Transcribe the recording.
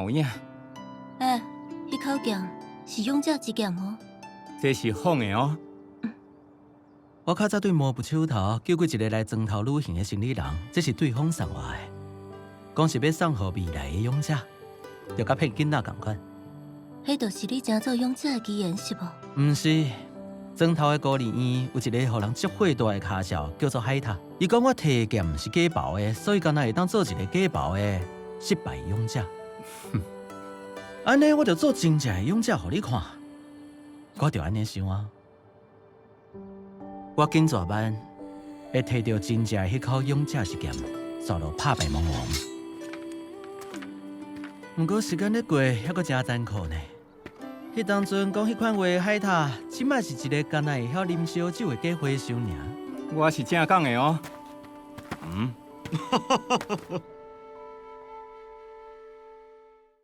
有影。欸，彼口劍是勇者之劍哦。這是仿的哦。我較早對魔物手頭救過一个來莊頭旅行的生理人，這是對方送我的，講是欲送予未來的勇者，就佮騙囡仔仝款。彼就是你成做勇者的機緣是無？毋是，莊頭的孤兒院有一个予人足火大的跤數，叫做海塔。伊講我提劍是假包的，所以敢若會當做一个假包的失敗勇者。按呢，我就做真正的勇者予你看。我就按呢想啊。我緊逝慢會提著真正的彼口勇者之劍，煞落拍敗魔王。毋過時間咧過，猶閣誠殘酷呢。彼當陣講彼款話的海塔，這擺是一个干焦會曉啉燒酒的假和尚爾。我是正講的哦。嗯。